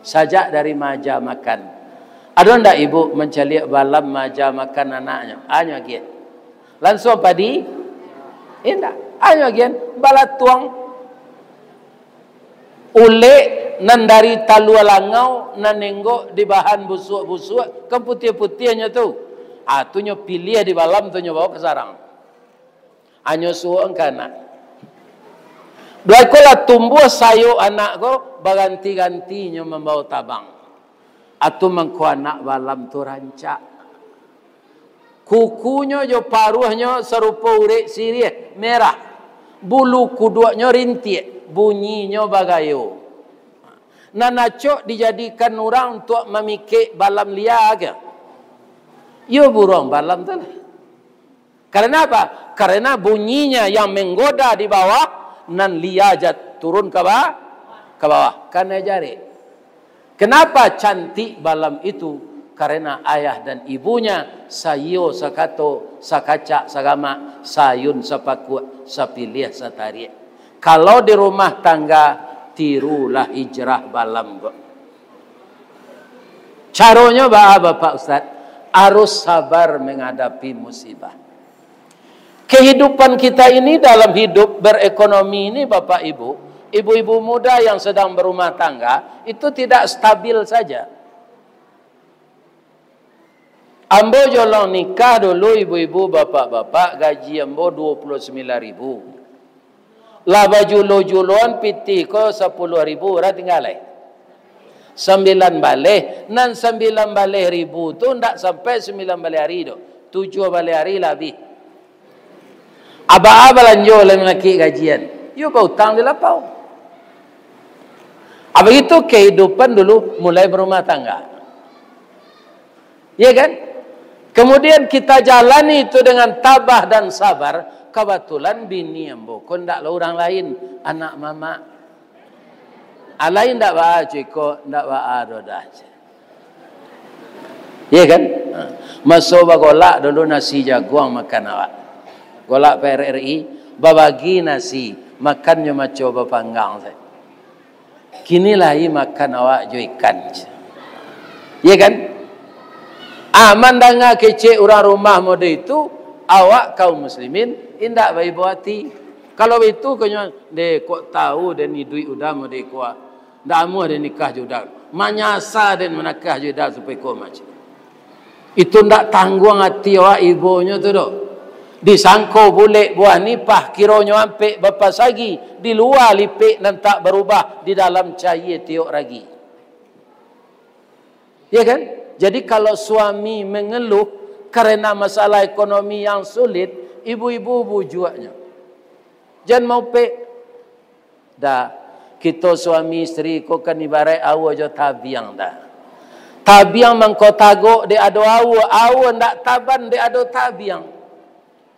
Sajak dari maaja makan. Ado ndak ibu mancaliak Balam maaja makan anaknyo? Ah, nyo agiah. Lansuang padi? Indak. Ah, nyo agiah. Balatuang. Ulek nan dari talua langau, nan inggok di bahan busuak-busuak, kan putiah-putiahnyo tu. Ah, tu nyo piliah di Balam tu, nyo bawa ka sarang. Ah, nyo suok ka anak. Duai ko lah tumbuah sayok anak ko, baganti-ganti nyo mambawa tabang. Atu mangko anak Balam tu rancak. Kukunyo jo paruahnyo sarupo urek siriah, merah. Bulu kuduaknyo rintiak, bunyinyo bagayo. Nan acok dijadikan urang untuak mamikek Balam lia ka? Iyo, buruang Balam tu lah. Karena apa? Karena bunyinya yang menggoda di bawah, nan lia ja turun ka ba-, ka bawah, kanai jarek. Kenapa cantik Balam itu? Karena ayah dan ibunya saiyo sakato, sakacak sagamak, saayun sapakuak, sapiliah satariak. Kalau di rumah tangga, tirulah hijrah balam ko. Caronyo baa, Bapak Ustaz? Harus sabar menghadapi musibah. Kehidupan kita ini dalam hidup berekonomi ini, Bapak Ibu, ibu-ibu muda yang sedang berumah tangga, itu tidak stabil saja. Ambo jolong nikah dulu, ibu-ibu, bapak-bapak, gaji ambo dua puluh sembilan ribu. Lah bajulo-juloan pitih ko sapuluah ribu, urang tingga lai. Sambilan baleh, nan sambilan baleh ribu tu ndak sampai sambilan baleh ari doh. Tujuah baleh ari lah abih. Abaa balanjo lai manakik gajian? Yo bautang di lapau. Abih itu kehidupan dulu mulai berumah tangga. Ya kan? Kemudian kita jalani itu dengan tabah dan sabar. Kebetulan bini ambo ko ndak lah urang lain, anak mamak. Alai ndak baa, cuy, ko ndak baa doh dah. Ya kan? Ha. Maso bagolak dulu nasi jaguang makan awak. Golak P R R I, babagi nasi, makannyo maco bapanggang sajo. Kini lai makan awak jo ikan. Ya kan? Ah, mandanga kecek urang rumah model itu, awak kaum muslimin indak baibo ati. Kalau baitu, konyo, deh, kok tahu den iduik uda model ko, ah. Ndak amuah den nikah jo uda. Manyasa den manakah jo uda supayo ko macam. Itu ndak tangguang ati awak ibonyo tu doh. Disangko bulek buah nipah, kironyo ampek bapasagi, di lua lipek nan tak barubah, di dalam cayie tiok ragi. Ya kan? Jadi kalau suami mengeluh karena masalah ekonomi yang sulit, ibu-ibu bujuaknyo. Jan maupek. Dah, kito suami isteri ko kan ibarat aua jo tabiang dah. Tabiang mangko tagok dek ado aua, aua ndak taban dek ado tabiang.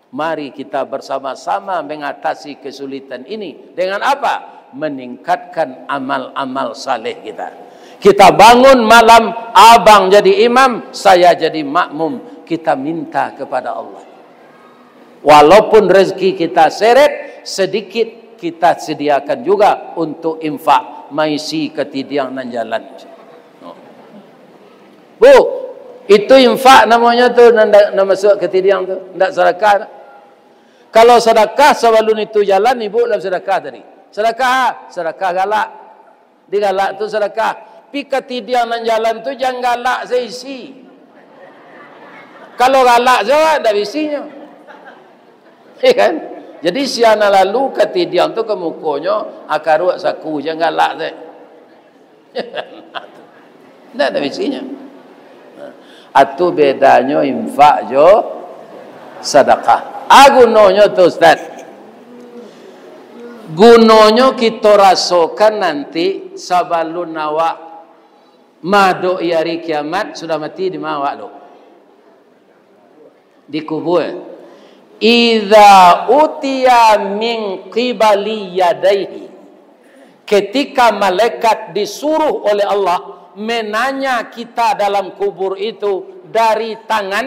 Mari kita bersama-sama mengatasi kesulitan ini. Dengan apa? Meningkatkan amal-amal saleh kita. Kita bangun malam, abang jadi imam, saya jadi makmum. Kita minta kepada Allah. Walaupun rezeki kita seret, sedikit kita sediakan juga untuk infak, maisi katidiang nan jalan. Bu, itu infak namonyo tu, nan, nan masuak katidiang tu, ndak sadakah tu. Kalau sadakah sabalun itu jalan, ibu lah sadakah tadi. Sadakah, sadakah galak. Digalak tu sadakah. Pi katidiang nan jalan tu jan galak saisi. Kalau galak sajo, ndak bisinyo. Ya kan? Jadi sia nan lalu katidiang tu ka mukonyo, akaruak saku, jan galak sajo. Ndak ado bisinyo. Atu bedanyo infak jo sadakah. A gunonyo tu, Ustaz? Gunonyo kito rasokan nanti sabalun awak maadok-i ari kiamat, sudah mati di ma awak tu? Di kubur. Idza utiya min qibali yadaihi. Ketika malaikat disuruh oleh Allah menanya kita dalam kubur itu dari tangan,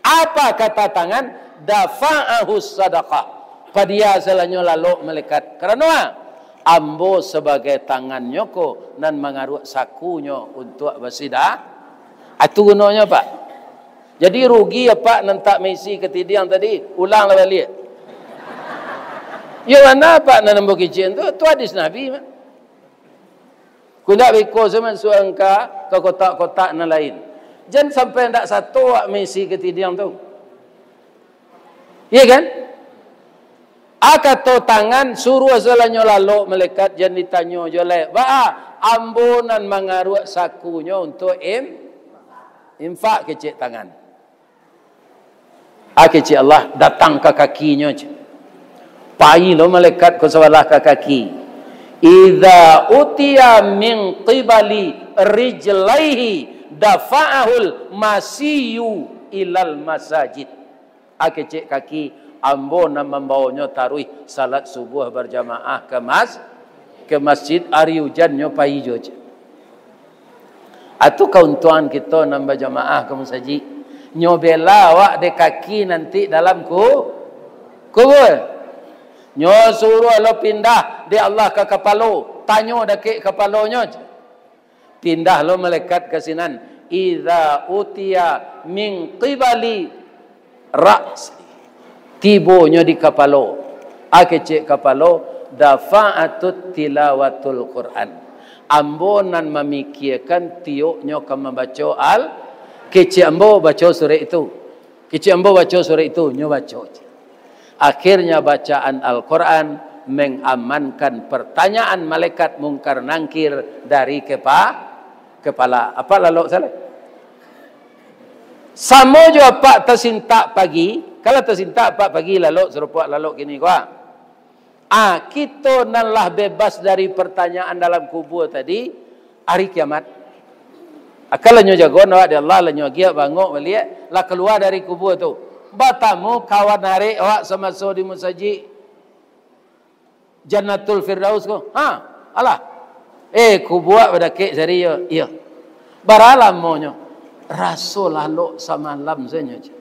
apa kata tangan? Dafa'ahu sadaqah. Padia salanyo lalok malaikat. Karano a? Ambo sabagai tangannyo ko nan mangaruak sakunyo untuak basida-, atu gunonyo, Pak. Jadi rugi apak nan tak maisi katidiang tadi, ulanglah baliak. Iyo bana apak nan ambo kicik tu, tu hadis Nabi mah. Kok ndak beko se masuak angka ka kotak-kotak nan lain. Jan sampai ndak sato awak maisi katidiang tu. Iya kan? A kato tangan, suruah salanyo lalok malaikat, jan ditanyo jo lai. Baa, ambo nan mangaruak sakunyo untuak im-, infak, kecek tangan. A kecek Allah, datang ka kakinyo, cek. Pai lo malaikat ko sabalah ka kaki. Idza utiya min qibali rijlaihi dafa'ahul masiyu ilal masajid. A kecek kaki, ambo nan mambawonyo taruih salat subuah barjamaah ka mas-, ka masjid, ari ujannyo pai jo, cek. Atu kauntuangan kito nan bajamaah ka musajik. Nyo bela awak dek kaki nanti dalam ku-, kubua. Nyo suruah lo pindah dek Allah ka kapalo. Tanyo dakek kapalonyo. Pindah lo malaikat ka sinan. Idza utiya min qibali ra'si. Tibonyo di kapalo. A kecek kapalo, dafa'atut tilawatul Quran. Ambo nan mamikiakan tioknyo ka mambaco al-, kecek ambo baco surek itu. Kecek ambo baco surek itu, nyo baco. Akhirnya bacaan Al-Quran mengamankan pertanyaan malaikat Mungkar Nangkir dari kepa-, kepala. Apak lalok salah. Samo jo apak tasintak pagi, kalau tasintak apak pagi lalok, sarupo lalok kini ko. Ah, kito nan lah bebas dari pertanyaan dalam kubua tadi, hari kiamat. Ah, kalau nyo jagoan awak di Allah, lah nyo agiah bangok baliak, lah kalua dari kubua tu. Batamu kawan arek awak samaso di musajik. Jannatul Firdaus ko. Ha, alah. Eh, kubuak badakek sari yo. Iyo. Bara lamonyo? Raso lalok samalam sajo.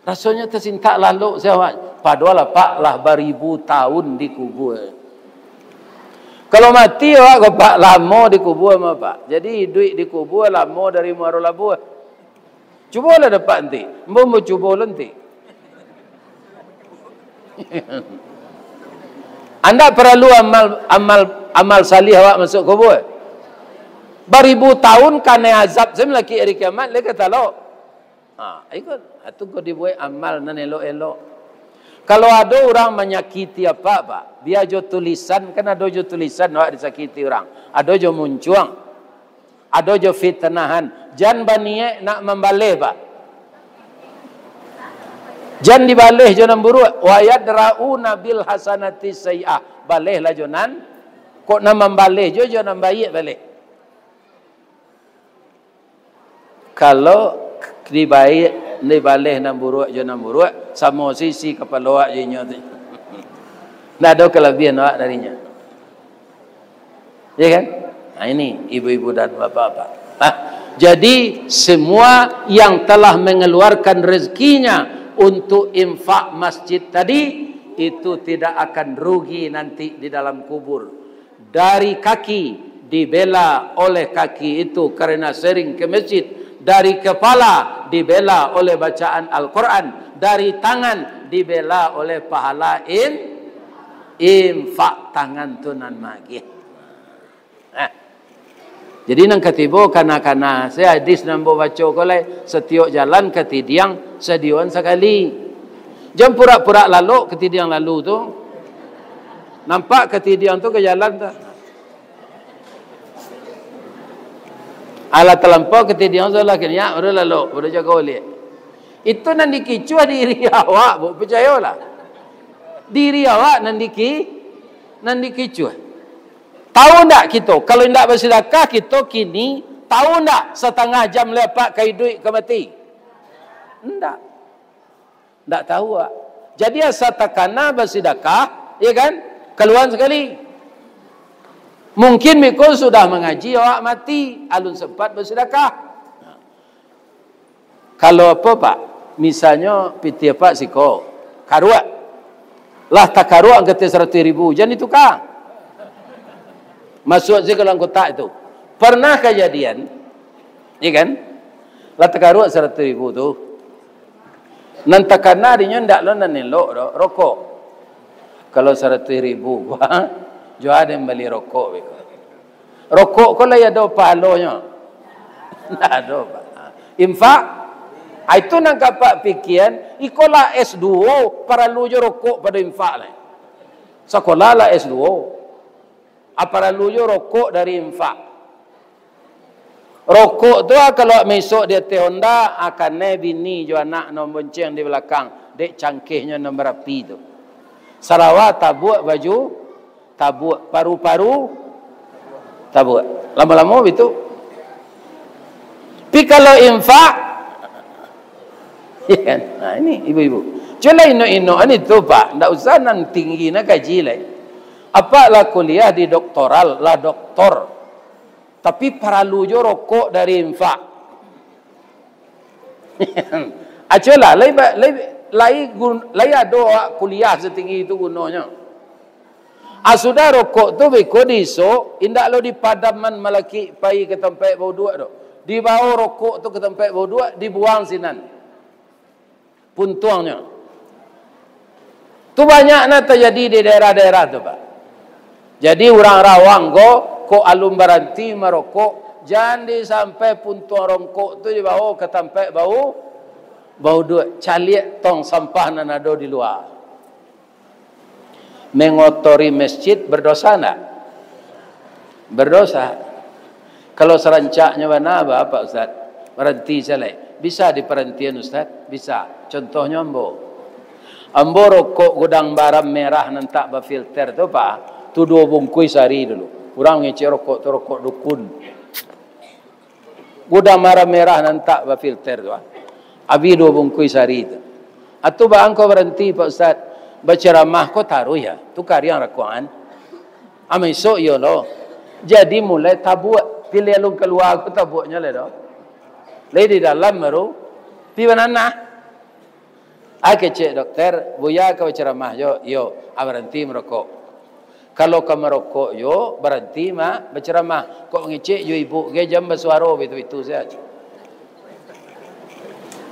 Rasonyo tasintak lalok sajo, Pak. Padohal, Pak, lah baribu taun di kubua. Kalau mati awak ko, Pak, lamo di kubua mah, Pak. Jadi iduik di kubua lamo dari muaro labuah. Cubolah dapek nanti. Ambo, ambo cubo lo nanti. Andak paralu amal, amal, amal salih awak masuak kubua. Baribu taun kanai azab sajo malakik hari kiamat, lai ka talok. Ha, iko, ha, tu ko dibuek amal nan elok-elok. Kalau ado urang manyakiti apak, Pak, bia jo tulisan, kan ado jo tulisan awak disakiti urang. Ado jo muncuang. Ado jo fitnahan. Jan baniaik nak mambaleh, Pak. Jan dibaleh jo nan buruak. Wa yadra'una bil hasanati sayyi'ah. Balehlah jo nan, kok nan mambaleh jo, jo nan baiak baleh. Kalau dibaik, dibaleh nan buruak jo nan buruak, samo sisi kapalo awak jo inyo tu. Ndak ado kalabiahan awak darinyo. Ya kan? Nah, ini ibu-ibu dan bapak-bapak. Nah, jadi semua yang telah mengeluarkan rezekinya untuk infak masjid tadi, itu tidak akan rugi nanti di dalam kubur. Dari kaki dibela oleh kaki itu karena sering ke masjid, dari kepala dibela oleh bacaan Al-Quran, dari tangan dibela oleh pahala in-, infak, tangan tu nan magiah. Nah. Jadi nan katibo kana-kana, se hadis nan ambo baco ko lai, satiok jalan ka tidiang, sadioan sakali. Jan purak-purak lalok ka tidiang lalu tu. Nampak ka tidiang tu ka jalan tu. Alah talampau ka tidiang tu lah kaniak, baru lalok, baru jago baliak. Itu nan dikicuah diri awak, Bu, picayolah. Diri awak nan diki-, nan dikicuah. Tahu ndak kito, kalau indak basidakah, kito kini tahu ndak satangah jam lai apak ka iduik ka mati? Ndak. Ndak tahu, Pak. Jadi, asa takana basidakah, ya kan? Kaluan sakali. Mungkin biko sudah mangaji, awak mati, alun sempat basidakah. Kalau apo, Pak? Misalnyo, pitih apak siko, karuak. Lah takaruak angkatnyo saratuih ribu, jan dituka. Masuak se ka dalam kotak itu. Pernah kajadian, ya kan? Lah takaruak saratuih ribu tu. Nan takana dinyo ndak lo nan elok doh, rokok. Kalau saratuih ribu, wah, jua den bali rokok beko. Rokok ko lai ado pahalonyo? Ndak ado, Pak. Infak? Ah, itu nan ka apak pikian, iko lah S duo, paralu jo rokok pado infak lai. Sakolah lah S duo. Ah, paralu jo rokok dari infak. Rokok tu, ah, kalau maisok di ateh honda, ah, kanai bini jo anak nan bonceng di balakang, dek cangkehnyo nan barapi tu. Sarawa tabuak, baju tabuak, paru-paru tabuak. Lamo-lamo bitu. Tapi kalau infak, ya kan? Nah, ini ibu-ibu. Cubolah inok-inok ni tu, Pak. Ndak usah nan tinggi, nan kaji lai. Apak lah kuliah di doktoral, lah doktor. Tapi paralu jo rokok dari infak. Aculah, lai ba-, lai, lai gun-, lai ado awak kuliah satinggi itu gunonyo. Ah, sudah rokok tu beko diisok, indak lo dipadaman malakik pai ka tampek bauduak tu. Dibawo rokok tu ka tampek bauduak, dibuang sinan puntuangnyo. Tu banyak nan tajadi di daerah-daerah tu, Pak. Jadi, urang Rawang ko, kok alun baranti marokok, jan di sampai puntuang rokok tu dibawo ka tampek bau-, bauduak, caliak tong sampah nan ado di lua. Mengotori masjid berdosa ndak? Berdosa. Kalau sarancaknyo bana, ba, Pak Ustaz, baranti sajo lai. Bisa diparantian, Ustaz? Bisa. Contohnyo ambo. Ambo rokok Gudang Garam Merah nan tak bafilter tu, Pak, tu duo bungkuih sahari dulu. Urang ngecek rokok tu rokok dukun. Gudang Garam Merah nan tak bafilter tu, ah. Abih duo bungkuih sahari tu. Atu baa angkau baranti, Pak Ustaz? Bacaramah ko taruih ya, tu kariang rakoan. Ama isok iyo lo. Jadi mulai tabuak, pi lai alun kalua ko tabuaknyo lai do. Lai di dalam baru, pi bananah. Ah, kecek dokter, Buya ka bacaramah jo, iyo, ah, baranti marokok. Kalau ka marokok jo, baranti ma-, bacaramah. Kok ngecek jo ibu ge, jan basuaro bitu-bitu sajo.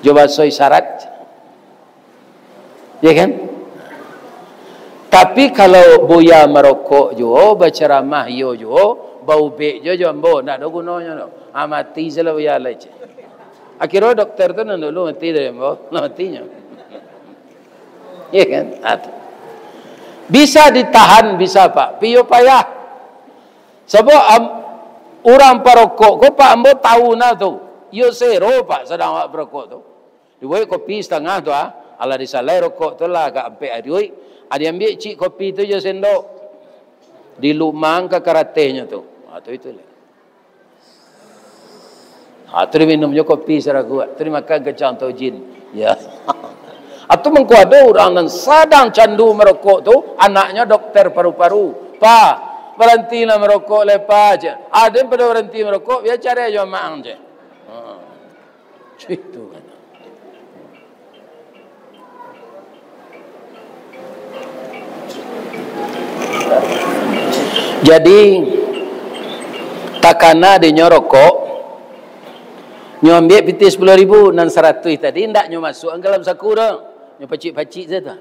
Jo bahaso isyarat. Ya kan? Tapi kalau Buya marokok juo, bacaramah iyo juo, baubek juo jo ambo, ndak ado gunonyo tu. Ah, mati sajolah Buya lai, cek. Akhirnyo dokter tu nan dulu mati dari ambo, lah matinyo. Ya kan? Ah, tu. Bisa ditahan, bisa, Pak. Piyo payah. Sabab am-, urang parokok ko, Pak, ambo tahu nah tu. Iyo sero, Pak, sadang awak parokok tu. Dibuek kopi satangah tu, ah. Alah disalai rokok tu lah, agak ampek aduik. Ah, diambiak cik kopi tu jo sendok. Dilumang ka karatehnyo tu. Ah, tu itu lah. Ah, tu diminum jo kopi saraguak. Tu dimakan kacang taujin. Ya. Ah, tu mangko ado urang nan sadang candu marokok tu, anaknyo dokter paru-paru. "Pa, barantilah marokok lai, Pa," cek. Ah, den pado baranti marokok, bia carai jo amak ang, cek. Ha. Itu kan. Jadi, takana dinyo rokok, nyo ambiak pitih sapuluah ribu, nan saratuih tadi ndak nyo masuak ka dalam saku doh. Nyo pacik-pacik sajo tu.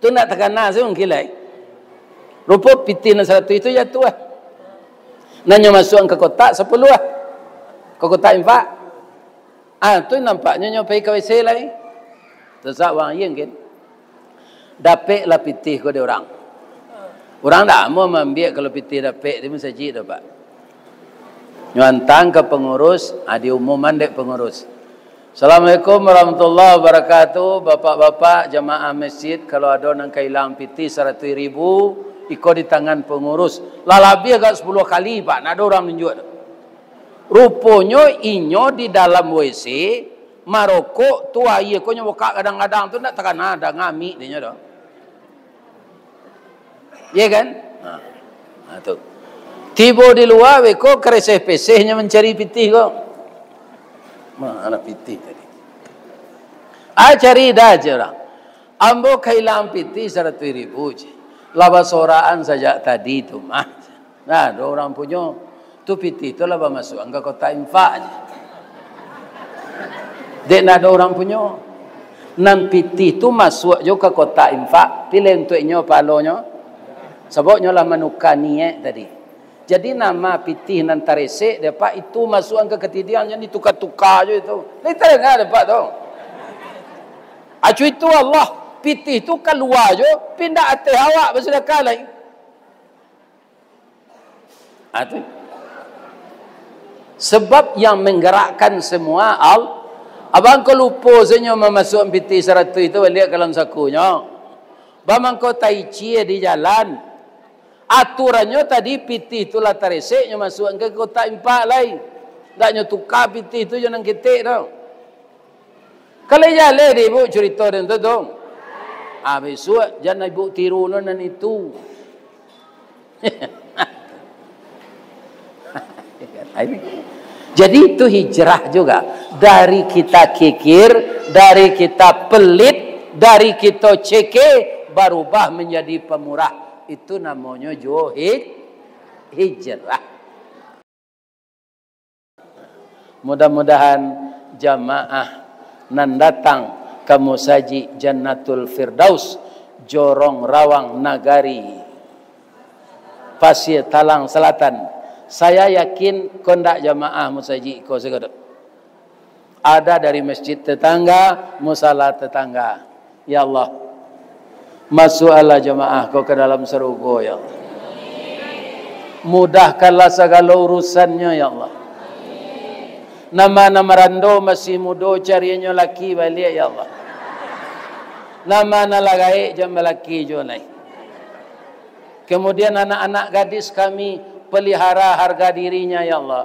Tu ndak takana se mungkin lai. Rupo pitih nan saratuih tu jatuah. Nan nyo masuak ka kotak sapuluah. Ka kotak infak. Ah, tu nampaknyo nyo pai ka W C lai. Tasak wang aia mungkin. Dapeklah pitih ko dek urang. Urang ndak amuah maambiak kalau pitih dapek di masajik tu, Pak. Nyo antang ka pangurus, ah, diumuman dek pangurus. "Assalamualaikum warahmatullahi wabarakatuh. Bapak-bapak jamaah masjid, kalau ado nan ka ilang pitih saratuih ribu, iko di tangan pangurus." Lah labiah agak sapuluah kali, Pak, ndak ado urang nunjuak tu. Ruponyo inyo di dalam W C, marokok tu, aia ko nyo bukak gadang-gadang tu, ndak takana danga mik dinyo tu. Ye kan? Ha. Ha, tu. Tibo di lua, beko kareseh-pesehnyo mancari pitih ko. Ma, anak pitih tadi. Ah, cari dah je urang. Ambo ka ilang pitih saratuih ribu je. Lah basoraan sajak tadi tu mah. Nah, ado urang punyo. Tu pitih tu lah bamasuakan ka kotak infak je. Dek ndak ado urang punyo. Nan pitih tu masuak jo ka kotak infak, pilih untuak inyo pahalonyo. Sabab nyo lah manuka niaik tadi. Jadi nama pitih nan taresek dek Apak itu masuakan ka katidiang, jan dituka-tuka jo itu. Lai tadanga dek Apak tu. Acu itu Allah, pitih tu kalua jo, pindah ateh awak basadakah lai. Ah, tu. Sebab yang menggerakkan semua Al-, abang ko lupo sajo mamasuakan pitih saratuih tu baliak ka dalam sakunyo. Bamangko taicie di jalan. Aturannyo tadi pitih tu lah taresek, nyo masuakan ka kotak infak lai. Ndak nyo tuka pitih tu jo nan ketek tu. Kalau jaleh dek ibu curito den tu, tu. Ah, bisuak jan ibu tiru lo nan itu. Jadi itu hijrah juga. Dari kita kikir, dari kita pelit, dari kita ceke, barubah manjadi pamurah. Itu namonyo juo hij-, hijrah. Mudah-mudahan jamaah nan datang ka Musajik Jannatul Firdaus, Jorong Rawang Nagari, Pasie Talang Selatan, saya yakin kondak jamaah musajik ko sagadok. Ada dari masjid tetangga, musala tetangga. Ya Allah, masuakkanlah jamaah ko ka dalam sarugo, ya Allah. Mudahkanlah sagalo urusannyo, ya Allah. Nan ma nan marando masih mudo, cariannyo laki baliak, ya Allah. Nan ma nan lah gaek, jan balaki juo lai. Kemudian anak-anak gadis kami, pelihara harga dirinya, ya Allah.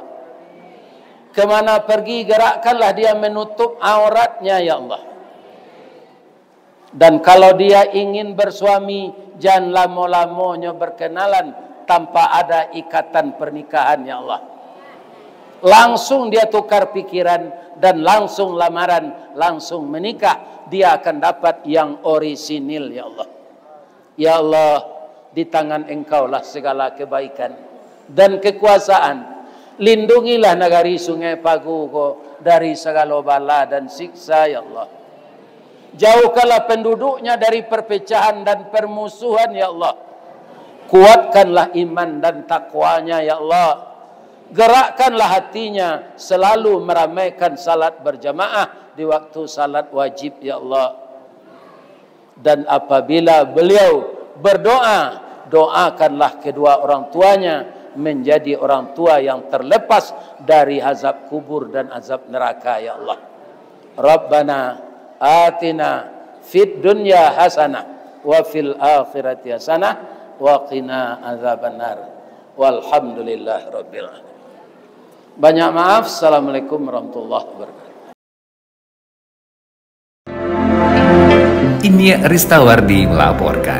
Kemana pergi, gerakkanlah dia menutup auratnya, ya Allah. Dan kalau dia ingin bersuami, jan lamo-lamonyo berkenalan tanpa ada ikatan pernikahan, ya Allah. Langsung dia tukar pikiran dan langsung lamaran, langsung menikah, dia akan dapat yang orisinil, ya Allah. Ya Allah, di tangan Engkaulah segala kebaikan dan kekuasaan. Lindungilah nagari Sungai Pagu ko dari sagalo bala dan siksa, ya Allah. Jauhkanlah penduduknya dari perpecahan dan permusuhan, ya Allah. Kuatkanlah iman dan takwanya, ya Allah. Gerakkanlah hatinya selalu meramaikan salat berjamaah di waktu salat wajib, ya Allah. Dan apabila beliau berdoa, doakanlah kedua orang tuanya menjadi orang tua yang terlepas dari azab kubur dan azab neraka, ya Allah. Rabbana atina fid dunya hasanah wa fil akhirati hasanah wa qina azabannar. Walhamdulillah rabbil alamin. Banyak maaf. Assalamualaikum warahmatullahi wabarakatuh. Inyiak Ristawardi melaporkan.